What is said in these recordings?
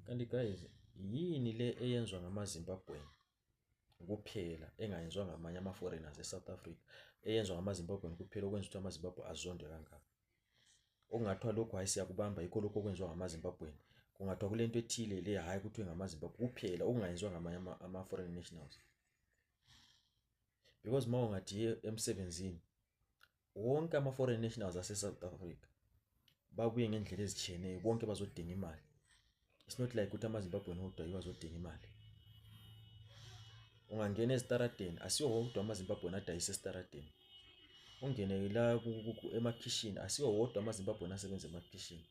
Kanti guys, yini le eyenzwa ngama-Zimbabwean kuphela engayenziwa ngamanye ama-foreigners e-South Africa, eyenzwa ngama-Zimbabwean kuphela, okwenza ukuthi amaZimbabwe azondwe kangaka? Okungathiwa lokhu, hhayi, siyakubamba, yikho lokhu okwenziwa ngama-Zimbabwean. Kungathiwa kule nto ethile le, hhayi, kuthiwe ngamaZimbabwe kuphela, okungayenziwa ngamanye ama-foreign nationals. Because uma ungathi emsebenzini, wonke ama-foreign nationals ase-South Africa babuye ngendlela ezitshiyeneyo, bonke bazodinga imali. It's not like ukuthi amaZimbabwean wodwa yiwo azodinga imali. Ungangena ezitaradeni, asiwo wodwa amaZimbabwean adayisa esitaradeni. Ungene la emakhishini, asiwo wodwa amaZimbabwean asebenza emakhishini.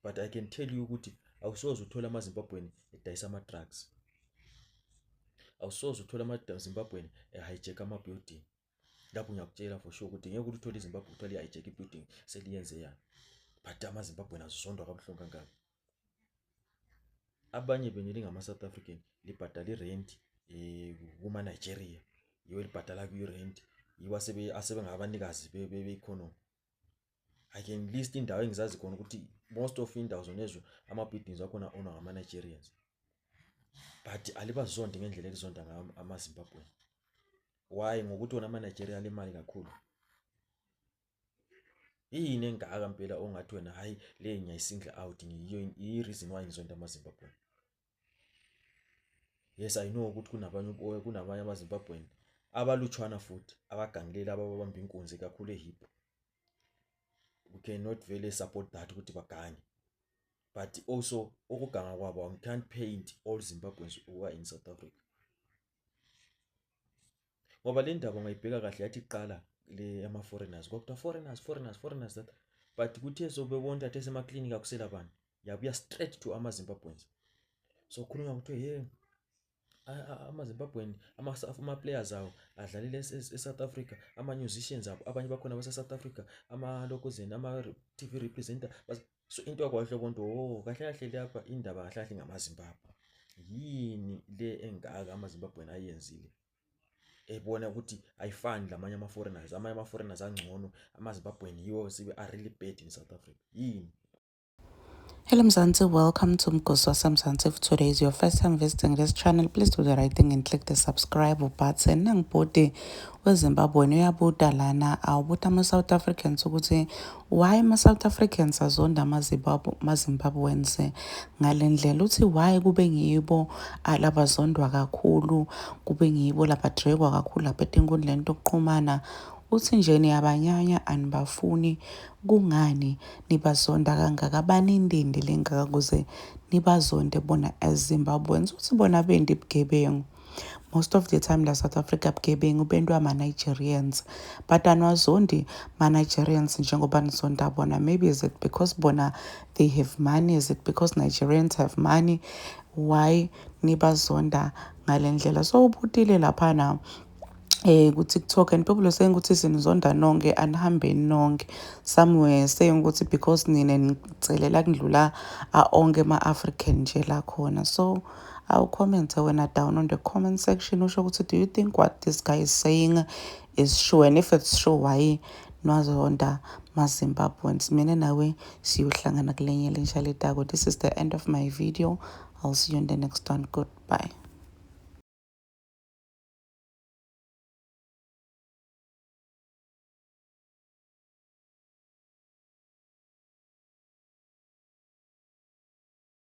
But I can tell you ukuthi awusoze uthole amaZimbabwean edayisa ama-drugs, awusoze uthole amaZimbabwean e-hijack ama-building. Lapho ngiyakutshela for sure ukuthi ngeke ukuthi uthole iZimbabwe kuthiwa liyi-hijack i-building, seliyenze yani. But amaZimbabwean azondwa kabuhlungu kangaka. Abanye benu lingama-South African libhadala irent kuma-Nigeria, yiwo elibhadala kuyo irent, yiwo asebengabanikazi be-economy. I can list indawo engizazi khona ukuthi most of indawo zonezo ama-buildings akhona ownwa ngama-Nigerians, but alibazonde ngendlela elizonda ngayo amaZimbabwean. Why? Ngokuthi wona ama-Nigeria alemali kakhulu. Yini engaka mpela ongathi wena, hayi, le ngiyayi-single out, ngiyo i-reason why ngizonda amaZimbabwean? Yes, I know ukuthi kunabanye amaZimbabwean abalutshwana futhi abagangilela, ababamba inkunzi kakhulu eHibro. We cannot vele support that ukuthi bagange, but also ukuganga kwabo, we can't paint all Zimbabweans who are in South Africa, ngoba le ndaba ungayibheka kahle, yathi kuqala le ama-foreigners, kwakuthiwa foreigners, foreigners, foreigners, that, but kuthe sobebona ukuthi esemaklinikhi akusela bantu, yabuya straight to ama-Zimbabweans. So khulunywa kuthiwe ye ama-Zimbabwean, ama-players awo adlalele e-South Africa, ama-musicians abo abanye bakhona base-South Africa, amalokuzeni, ama-TV representer. So into yakwahle konto, oh, kahle kahle lapha indaba kahle kahle ngamaZimbabwe. Yini le engaka amaZimbabwean ayenzile ebona ukuthi ayifani lamanye ama-foreigners? Amanye ama-foreigners angcono, amaZimbabwean yiwo sibe are really bad in South Africa. Yini? Hello Mzansi, welcome to Mgosi Mzansi. If today is your first time visiting this channel, please do the right thing and click the subscribe button. Nangibhodi weZimbabwe uyabuta lana, awubuta ama-South Africans ukuthi why ama-South Africans azonda ama-Zimbabweans ngale ndlela. Uthi why kube ngibo labazondwa kakhulu, kube ngibo labadrekwa kakhulu lapha etinkundleni tokuxhumana? Uthi nje niyabanyanya, anibafuni. Kungani nibazonda kangaka? Banindindi lengaka kuze nibazonde bona as Zimbabweans? Uthi bona bendi bugebengu. Most of the time la South Africa bugebengu bentwa ama-Nigerians, but aniwazondi ma-Nigerians njengoba nizonda bona. Maybe is it because bona they have money? Is it because Nigerians have money? Why nibazonda ngale ndlela? So ubutile laphana ku-TikTok and people are saying ukuthi sinizonda nonke, anihambeni nonke. Some were saying ukuthi because nina nicelela kundlula onke ama-African nje la khona. So awu-comment wena down on the comment section, usho ukuthi do you think what this guy is saying is true, and if it's true, why nwazonda ma-Zimbabweans? Mina nawe siyohlangana kulenye lentsha letako. This is the end of my video. I'll see you in the next one. Goodbye.